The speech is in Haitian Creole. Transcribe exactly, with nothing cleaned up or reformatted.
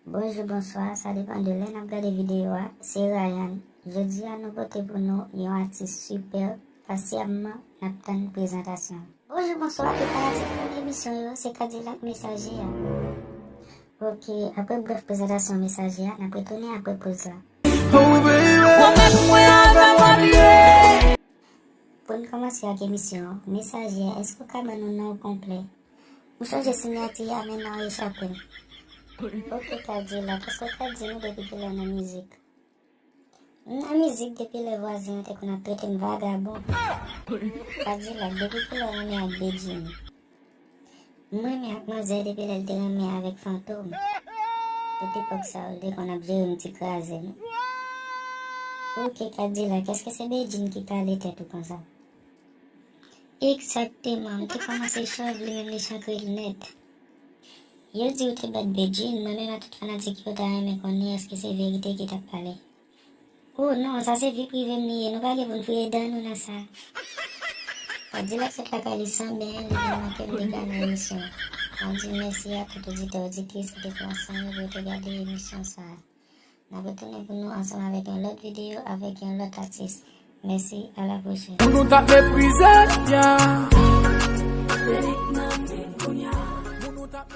Bonjou, bonswa, sa depann de lè n ap gade videyo a. Se Ryan. Jodi a nou pote pou nou yon atis sipè. Pasyamman n ap tann prezantasyon. Bonjou, bonswa, tout fanatik fanatik emisyon yo, se Kadilak Mesaje a. Ok, apre brèf prezantasyon Mesaje a, n ap retounen apre poz la. Pwomèt mwen avè w ap ye. Pou n kòmanse ak emisyon an, Mesaje a, èske w ka ban nou non w konplè? M sonje siyati a, men non an echape m. Ok, Kadilak, èske w ka di nou depi kilè w nan mizik? M nan mizik depi lè vwazen an te konn ap trete m vagabon. Kadilak, depi kilè w renmen ak Bedjine? M renmen ak manzè depi lè l te renmen avèk Fantom. Tout epòk sa yo, l te konn ap jere m ti kraze m. Ok, Kadilak, èske se Bedjine ki kale tèt ou konsa? Egzakteman, m te kòmanse chòv li, menm li chankre l nèt. Yo di ou te bat Bedjine, mwen menm ak tout fanatik yo ta renmen konnen èske se verite ki t ap pale. Oh non, sa se vi prive m li ye, nou pa gen pou n fouye dan nou nan sa. Kadilak sot lakay li san benyen, li vin manke m dega nan emisyon an. M ap di mèsi a tout oditè, oditris ki te pran san yo pou yo te gade emisyon sa a. N ap retounen pou nou ansanm avèk yon lòt videyo, avèk yon lòt atis. Mèsi, a la pwochèn. Moun nou t ap meprize, yeah. Moun nou t ap